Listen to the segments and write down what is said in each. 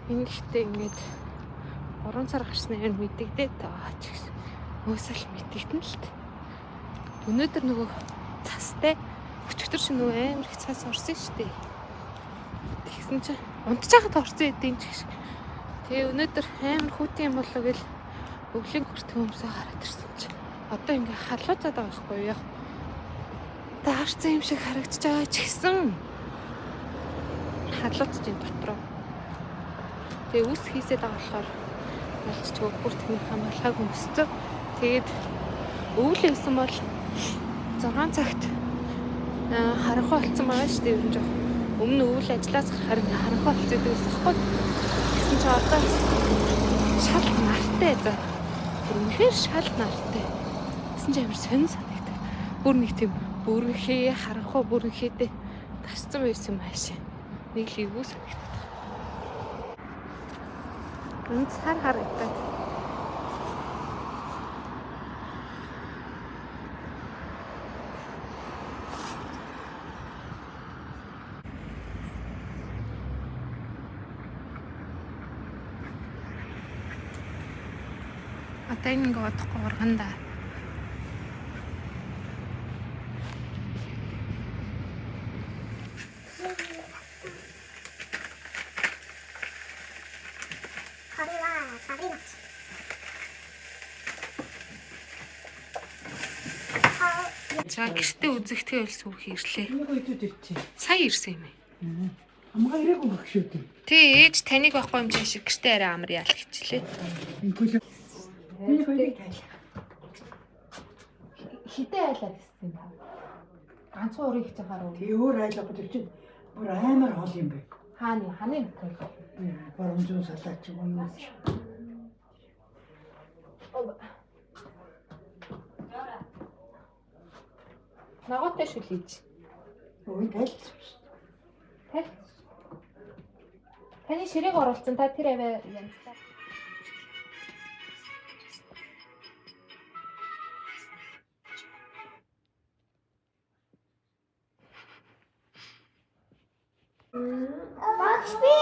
Энэ гэхдээ ингээд 3 сар гарсны юм мэдэгдээд байгаа ч гэсэн. Өөсөл мэдэгдэн л т. Өнөөдөр нөгөө цастай өчигдөр чи нөгөө амар их цас орсон шүү дээ. Тэгсэн чинь унтж байхад орсон эдийн ч гэж. Тэгээ өнөөдөр амар хүүтэн юм болоо гэл өвлийн хүрт өмсөө хараад ирсэн чи. Одоо ингээ халууцаад байгаа байхгүй юу? Даарсан юм шиг харагдаж байгаа ч гэсэн халууц чинь дотроо. Тэгээ үс хийсээд байгаа болохоор ялцчгүй бүр тэнийхээ малгайг өмсцөө. Тэгээд өвөл байсан бол 6 цагт харанхуй болцсон байгаа шүү дээ. Ер нь жоох өмнө өвөл ажиллаас гарахаар ингээ харанхуй болцсон гэдэг байсан байхгүй. Тэгсэн чинь одоо шал нартай за. Бүр үнэхээр шал нартай. Тэгсэн чинь амар сонин санагдав. Бүр нэг тийм бүрэнхээ харанхуй бүрэнхээтэй тасцсан байсан юм аашаа. Нэг л эвгүй санагдав. Энд сар харагдаад. Одоо энэ ингээ удахгүй ургана да. За гэртээ үзэгтэй байл сүүх ирлээ. Нэг үйдүүд ирчихэ. Сая ирсэн юм ээ. Амгаа ирээгүй байх шүү дээ. Тий, ээж таныг байхгүй юм чинь шиг гэртээ арай амар яал хичлээ. Инкүл. Миний хоёрыг тайлах. Хитэ айлаа гэсэн юм та. Ганцхан урыг хийж байгаа руу. Тэгээ өөр айлга гэдэг чинь бүр амар хол юм бэ. Хааны ханы нөхөр. Боромжун салаа ч юм уу юу ч. Ногоотой шүл хийж. Өө тайлчих шүү. Таль. Таны ширээг оруулсан та тэр аваа янзтай. Багш би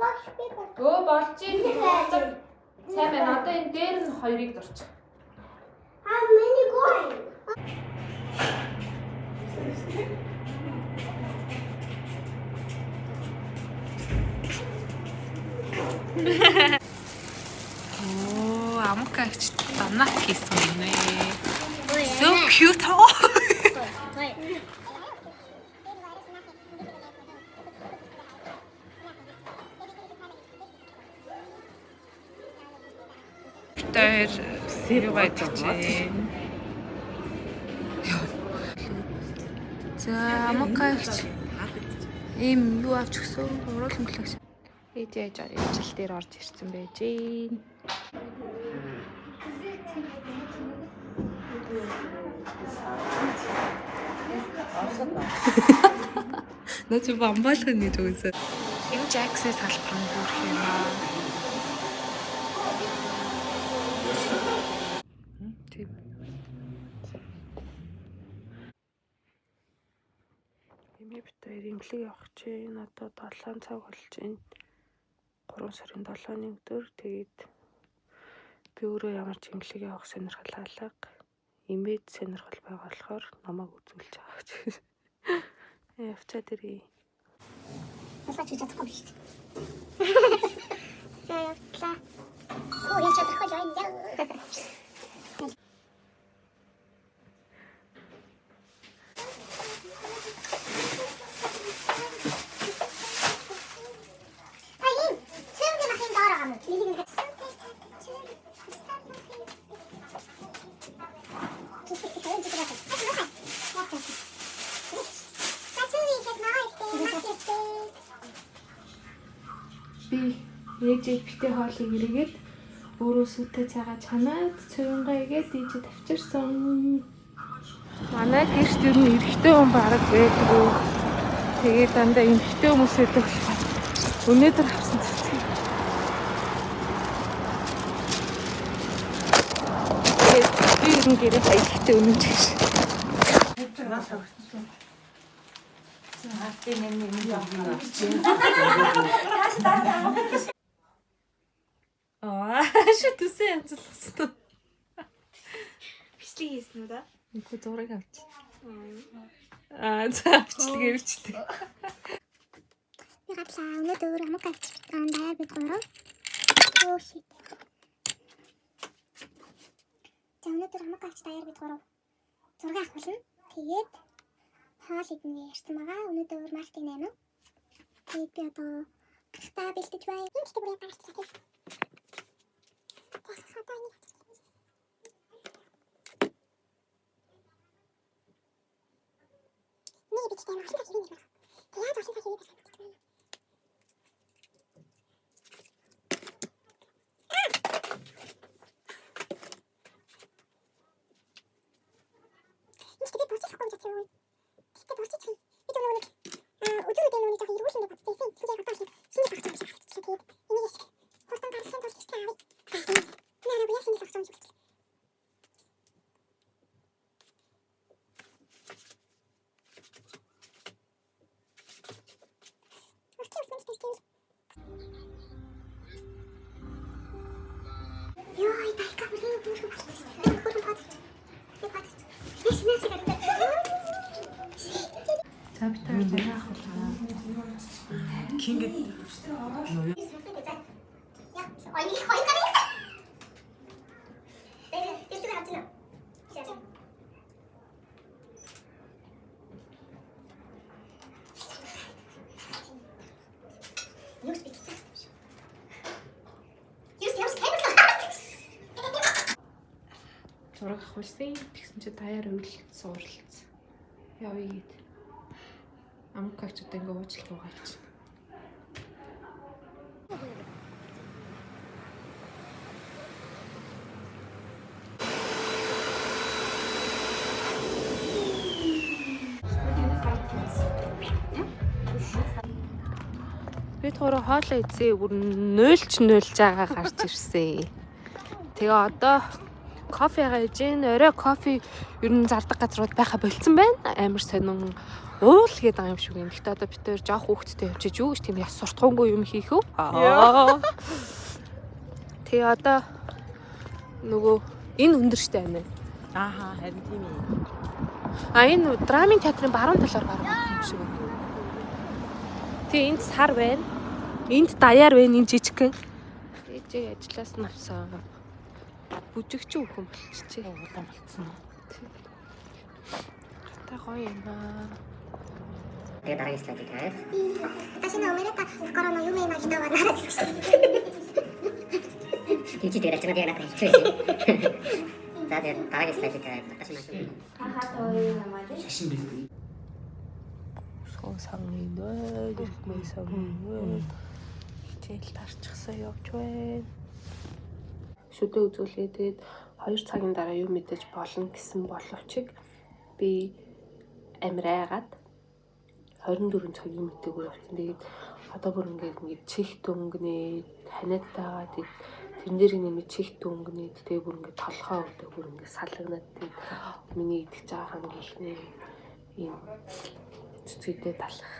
багш би Өө болж ийн. Сайн байна. Одоо энэ дээр нь хоёрыг зурчих. А миний гой. Оо, амукагч донат хийсэн юм нэ. So cute. Тэр юу байдаг чи? За, амукагч ийм юу авч өгсөн? Уруулан мөлөг. Ээж ээж ажил дээр орж ирсэн байж гин. Наа чи бамбаалах нь гэж үгүйсэ. Энэ Jax-ийн салбар нь бүрх юм аа. Тийм. Эмээ бит хоёр имлэг явах чинь одоо 7 цаг болж байна. 3 сарын 7-ны өдөр тэгээд би өөрөө ямар ч имлэг явах сонирхол алга. Эмээд сонирхол байгаа болохоор намайг үзүүлж байгаа гэж. Явцаад ирье. Ялгаач хийж чадахгүй биш. За явтлаа. Хөө яаж чадахгүй л байна. Та энэ цэвгийн махын доор байгаа юм. Нэг нэг Би ээжээ битээ хоолыг эргээд өөрөө сүтээ цагаа чанаад цуйнгаа игээд ээжээ тавьчирсан. Манай гэрт ер нь эрэгтэй хүн бараг байдгүй. Тэгээд дандаа эмэгтэй хүмүүс байдаг болохоор өнөөдөр авсан цэцэг. Тэгээд би ер нь гэрээ аялагтай үнэн ч гэж. Нас хавчихсан. Аа, шүү төсөө янзлсан. Бичлэг хийсэн үү да? Үгүй зураг авч. Аа, за бичлэг бичлэг. Би гарлаа. Өнөөдөр амаг авч даяар бид гурав. Оо shit. За өнөөдөр амаг авч даяар бид гурав. Зураг авахулна. Тэгээд хоол идэнэ ярьсан байгаа. Өнөөдөр мартын 8. Тэгээд би одоо гарахтаа бэлдэж бай. Энэ ч бүр яг гарчлаа тийм. За одоо энийг Нэг бичтэй олон цаг хэрэг байна. Тэг яаж олон цаг хэрэг байх вэ? Энэ ч би борчиж авахгүй гэж бодсон юм. Гэхдээ борчиж юм. Би тэр нөгөө нэг өдөр өдөр нөгөө нэг жоохон эргүүлэн гэж бодсон юм. Тэгсэн чинь яг одоо шинэ багц юм шиг харагдчихлаа. Тэгээд энийг их хурдан гаргахын тулд хэсэг авъя. Энэ арга яасан гэж багц юм шиг болчихлоо. Йой, тайка бүрийн бүрхэн болчихсон шүү дээ. Бүрхэн бац. Би бац. Яш нээсэ гэдэг. За би таар зураг авахлаа. Кингэд Ой, хоёр гараа. Тэгээ, эсвэл авчихна. Юу ч би гэсэн юм шиг. Юу ч ямар камер. Зураг авахулсан. Тэгсэн чи даяар өвлөлт сууралцсан. Явъя гэд. Амгагч одоо ингээ уучлах угаалч. Бид гурав хоолоо идсэн бүр нөөлч нөөлж байгаа гарч ирсэн. Тэгээ одоо кофегаа иж гин орой кофе ер нь зардаг газрууд байха болцсон байна. Амар сонин уул гэдэг байгаа юм шиг юм. Гэхдээ одоо бид хоёр жоох хүүхэдтэй явчих юу гэж тийм яс суртахуунгүй юм хийх үү? Аа. Тэгээ одоо нөгөө энэ өндөр штэ амин. Ааха харин тийм ээ. А энэ драмын театрын баруун талаар баруун юм шиг байна. Тэгээ энд сар байна. Энд даяар байна энэ жижигхэн. Ээжээ ажиллаас нь авсан. Бүжигч өхөн болчихжээ. Удаан болцсон уу? Гата гоё юм аа. で、дараагийн слайдыг тавь. 私の生まれた心の夢の人は奈良です。 Тэгж дээр альчмаа яг надад хэцүү байсан. За тэгээд дараагийн слайдыг тавь. 私маань Сон сангийн вэ, ирмээ сангийн вэ. Хичээл тарчихсан явж байна. Шүдэ үзүүлээ тэгээд 2 цагийн дараа юу мэдээж болно гэсэн боловч би амир айгаад 24 цаг юм мэдээгүй явцсан. Тэгээд одоо бүр ингээд ингээд чих дөнгнээ ханиадтайгаа тэгээд тэрэн дээр нэмээд чих дөнгнээд тэгээд бүр ингээд толгоо өвдөө бүр ингээд салагнаад тэгээд миний идэж байгаа хамгийн ихний ийм цэцэгдээ талах.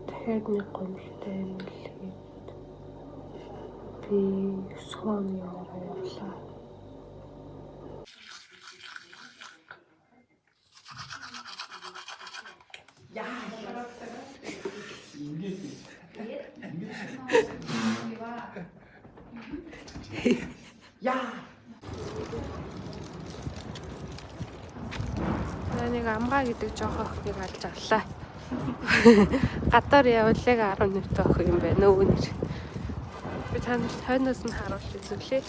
Дахиад нэг гомдолтой юм хэлгээд би 9 оны ороо явлаа. Яа. За нэг амгаа гэдэг жоох охиныг алж авлаа. Гадаар явал яг 11 та охин юм байна өө нэр. Би та нарт хойноос нь харуулж үзүүлээ.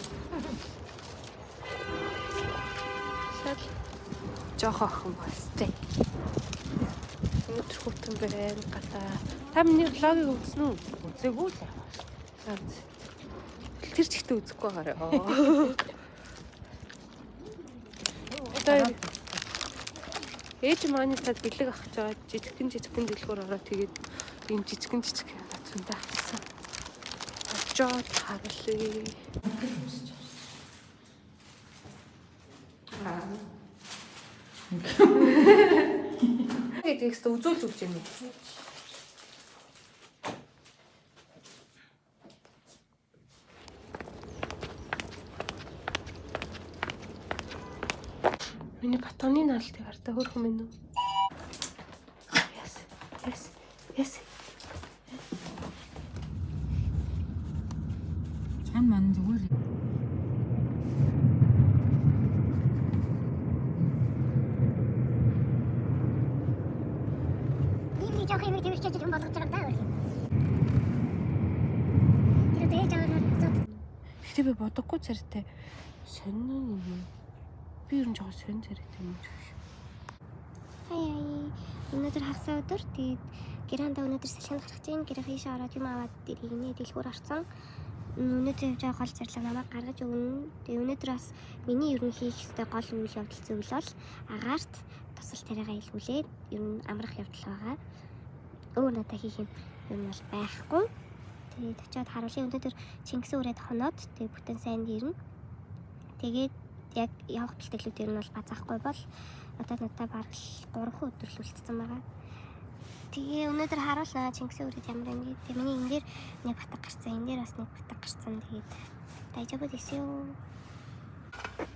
Шал жоох охин бастай. Өнөөдөр хүүтэн байна гадаа. Та миний влогийг үзсэн үү? Үзээгүй л. За, үз. Тэр чигтээ үзэхгүй байгаарай. Одоо ээж маань тад бэлэг авах гэж байгаа жижигхэн жижигхэн дэлгүүр ороо тэгээд ийм жижигхэн жижигхэн зөндөө авсан. Очоод харлаа. Гэдгийг өстө үзүүлж өгч юм. Миний батоны наалтыг хартаа хөөрхөн минь үү? Yes. Yes. Yes. Чан ман зүгээр л. Ийм нэг жоох юм тэрч чиж юм болгож байгаа юм даа өөр юм. Тэр дээж аваад зод. Гэтэ би бодоггүй царайтай сонин юм. Би ер нь жоохон сонин царайтай юм шиг. Хай хай. Өнөөдөр хагас өдөр. Тэгээд гэрээндээ өнөөдөр салхинд гарах чинь гэрээ хийшээ ороод юм аваад иргэнэ дэлгүүр орсон. Өнөөдөр явж байгаа гол зорилго намайг гаргаж өгнө. Тэгээд өнөөдөр бас миний ер нь хийх ёстой гол үйл явдал зүйл бол агаарт тусал тариагаа илгүүлээд ер нь амрах явдал байгаа. Өөр надад хийх юм ер нь бол байхгүй. Тэгээд очиод харуулъя. Өнөөдөр Чингис үрээд хоноод тэгээд бүтэн сайн ирнэ. Тэгээд яг явах бэлтгэлүүд ер нь бол базаахгүй бол одоо надад бараг л 3 өдөр л үлдсэн байгаа. Тэгээ өнөөдөр харуулнаа Чингисийн үрээд ямар юм гээд. Тэгээ миний энэ дээр нэг батг гарцсан, энэ дээр бас нэг батг гарцсан. Тэгээд дайжабод эсэё.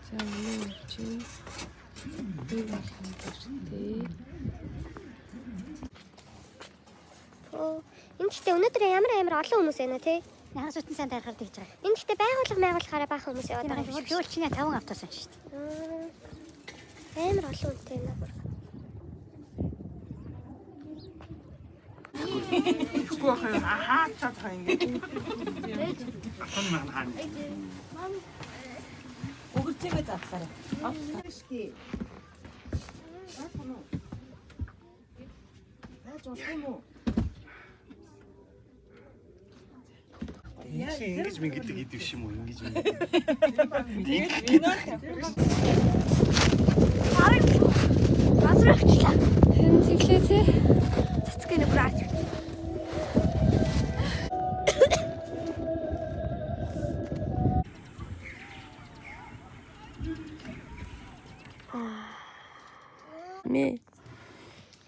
За миний явж байна. Би болох юм дэртэй. Оо, энэ гэхдээ өнөөдөр ямар амар олон хүмүүс байна те. Яхаа сүтэн сайн тайрахаар тэгж байгаа. Энэ гэхдээ байгууллага байгуулахаараа баахан хүмүүс яваад байгаа юм шиг. Жөөл чинээ 5 автобус юм шүү дээ. Амар олон хүнтэй байна бүр. Өгөрцөөгөө задлаарай. Чи ингэж мингэдэг идэв шим үү? Ингэж мингэдэг. Газар авчлаа. Хэн тэглээ те? Цэцэг нэ бүр ач. Мэ.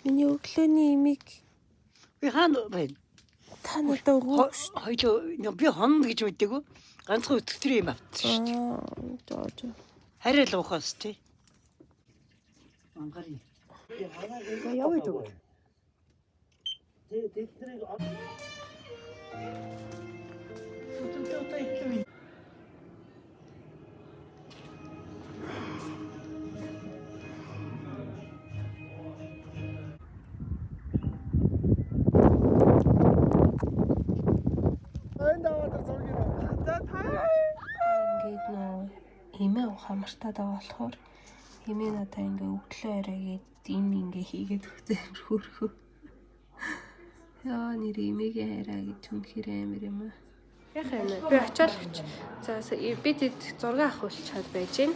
Миний өглөөний имийг Би хаана байна? та надад өгөөч. Хоёлоо би хонно гэж мэдээгүй. Ганцхан өтгтөр юм авчихсан шүү дээ. Аа, жоо жоо. Харай л уухаас тий. Ангари. Яваа дөө. Ингээд нөө эмээ ухаа мартаад байгаа болохоор эмээ надаа ингээ өглөө орой гээд им ингээ хийгээд өгсөн юм хөөрхөө. Яа нэр эмээгээ хайраа гэж үнэхээр амар юм аа. Яах юм бэ? Би очиод оч. За би тэд зураг авахулчаад байж гин.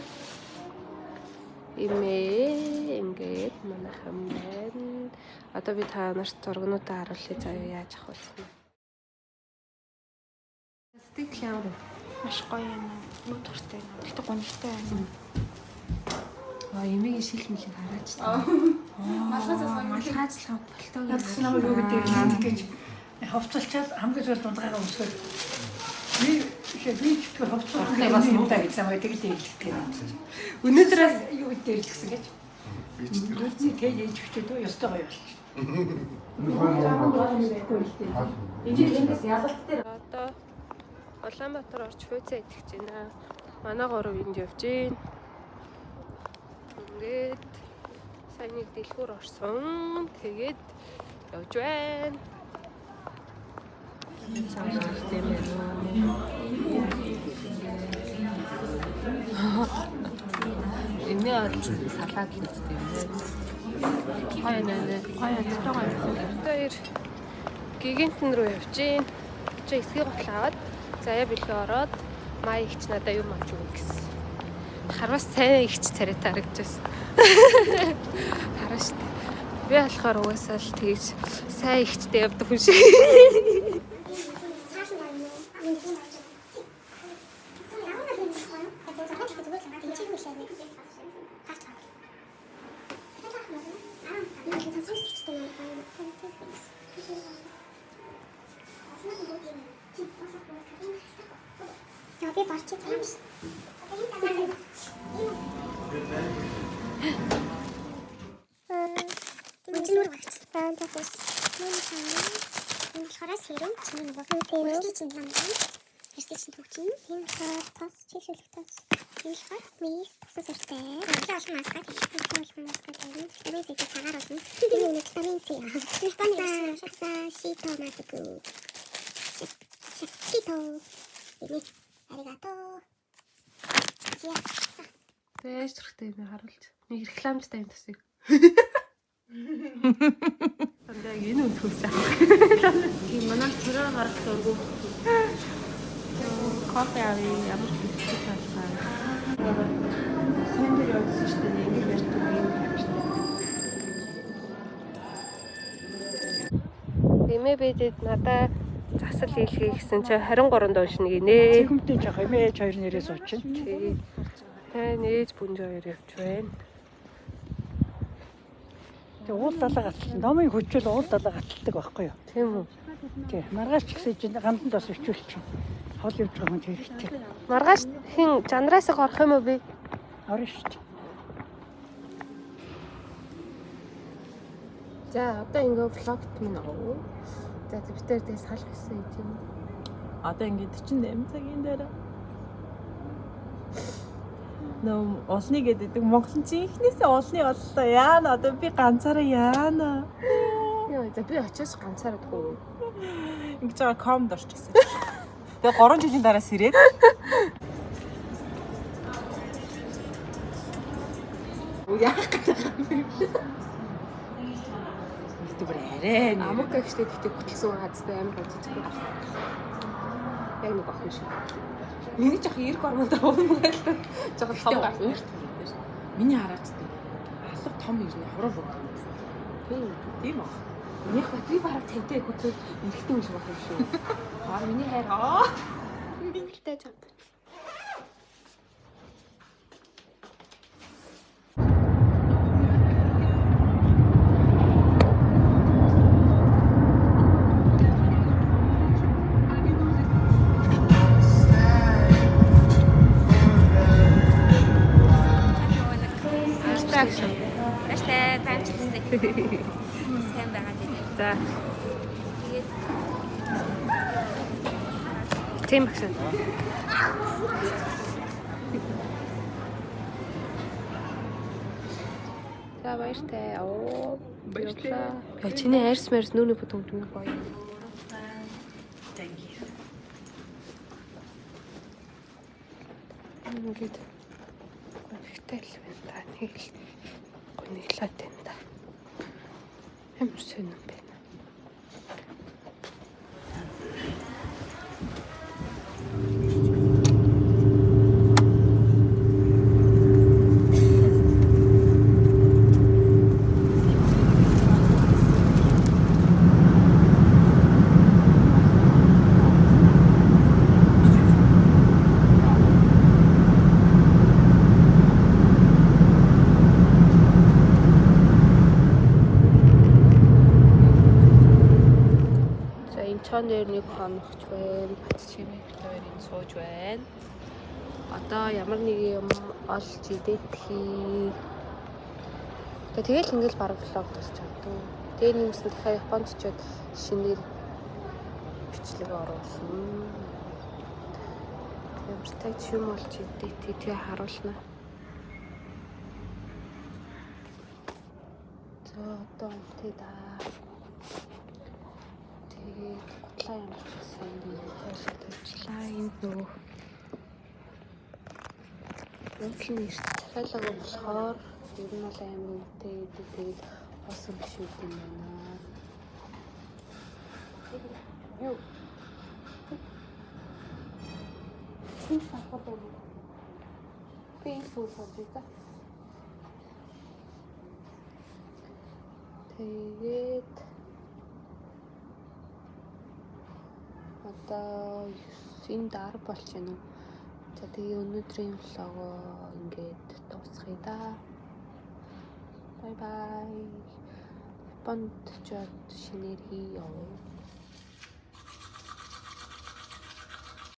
Эмээ ингээд манайхан байна. Одоо би та нарт зургнуудаа харуулъя заяа яаж авахулсан. Сэтгэл ямар вэ? Маш гоё юм. Нүүдгэртэй юм. Гэтэ гонигтай юм. Аа, эмээгийн шил мэлийг хараач та. Малгай цалгаа болтоо Надад намайг юу гэдэг вэ гэж ховцолчоод хамгийн сүүлд дундгайгаа өмсгөл. Би би ч тэгэхээр ховцолох бас юм да гэсэн юм тэгэл дэрлэгдэг юм. Өнөөдрөөс юу дэрлэгсэн гэж. Би ч тэр Нүдний тэг ээж хүчээд ёстой гоё болчих. Одоо Улаанбаатар орж хүйцээ идэх гэж байна. Манай гурав энд явж гин. Ингээд сайн нэг дэлгүүр орсон. Тэгээд явж байна. Цааш юм байна. Эмээ бол салаад л иддэг юм байна. Гоё нэ. Гоё ёстой гоё. Тэр гигантэн рүү явж гин. Чи эсхийг гутал аваад заяа бэлгээ ороод маа ихч надаа юм авч өгнө гэсэн. Харвас сайн ихч царайтай харагдаж байсан. Хараа штэ. Би болохоор угаасаа л тэгж сайн ихчтэй явдаг хүн шиг. Цааш нь юм. Энэ юм авч. Ямар нэг юм байна. Тэгээ зураг гэхдээ зүгээр л юм. Энд чи юу хэлээ. Гарч байгаа. борч юм шиг. Одоо энэ замаар. Энэ нүр багц. Аа тэгээс. Энэ болохоор сэрэн чиний нөгөө өрслийн чин лам байна. Эрсдэл чин төгчин. Энэ болохоор тос чийгшүүлэх тос. Энэ болохоор мис тусан сүртэй. Өглөө олон маска тавих. Өглөө олон маска тавина. Витамин С-ийг цагаар болно. Энэ нэг витамин С. Японы шито маску. Шито. Энэ аригато. За. Тэгээ яаж төрхтэй юм бэ харуулж. Нэг рекламжтай юм төсөй. Сандаа яг энэ өнцгөөс авах. Тийм манай царай гарах дургу. Кофе авъя ямар ч хэрэгтэй талхаа. Сайн дээр явуулсан шүү дээ. Ингэж ярьдаг юм байна. Эмээ бэдэд надаа засал хийлгэе гэсэн чинь 23 доншно гинэ. Цэгмтэй жоох эмээ ээж хоёр нэрээ суучин. Тий. Тэ нээж бүнж хоёр явж байна. Тэгээ уул далаа гатал. Номын хүчил уул далаа гаталдаг байхгүй юу? Тийм үү? Тий. Маргааш ч гэсэн чинь ганданд бас өчүүл чинь. Хол явж байгаа хүн хэрэгтэй. Маргааш хин жанраасаа орох юм уу би? Орно шүү дээ. За одоо ингээ влогт минь оо. За бид тэр салах гэсэн юм. Одоо ингээд 48 цагийн дараа нөө олны гэдэг Монголын чи ихнээсээ олны оллоо. Яана одоо би ганцаараа яана. Йоо за би очиж ганцаараа дгүй. Ингэж байгаа комд орчихсон. Тэгээ 3 жилийн дараа сэрээд яах гэдэг юм бэ? Бүр арай нэг Амук гэжтэй тэгтээ хөтөлсөн хазтай амар гоо жижиг. Яг нэг охин шиг. Миний жоох эрг ормонд уумгайл та. Жоох том гарсан. уурт юм шүү. Миний хараач тийм. Алга том ирнэ хуруу бог юм гэсэн. Тийм. Тийм аа. Минийх ба би бараг тантай хөтөл эрэгтэй хүн шиг байх юм шүү. Аа миний хайр аа. Минийхтэй жамп. Баяртай, амжилттай. Сайн байгаа дээ. За. Тэгээд Тийм багш. За баяртай. Оо баяртай. Яа чиний арьс мэрс нүүрний бүтээгдэхүүн дүн гоё. Thank you. Ингээд гонигтай л байна та. Нэг л гониглаад байна та. Ямар сонин юм бэ? За энэ чон дээр нэг хоногч байна. Бат чимээ хоёр энэ сууж байна. Одоо ямар нэг юм олж идэх. Одоо тэгэл ингээл бараг влог тусч чаддаг. Тэгээ нэмсэн дахиад Японд очиод шинээр бичлэг оруулна. Ямар тач юм олж идэх тэгээ харуулна. За одоо үнтэй да. Тэгээд гутлаа ямар ч сайн би хойлоо тавьчлаа. Энд нөгөө Нуудлын эрт захиалга болохоор ер нь бол амар үнэтэй гэдэг. Тэгээд хоосон биш үү юм байна. Юу? Энэ сахар байна. Би энэ сүүл сууж байгаа. Тэгээд одоо 9-нд 10 болж байна уу? За тэгээ өнөөдрийн влогоо ингээд дуусгая да. Bye bye. Японд очиод шинээр хий явуу.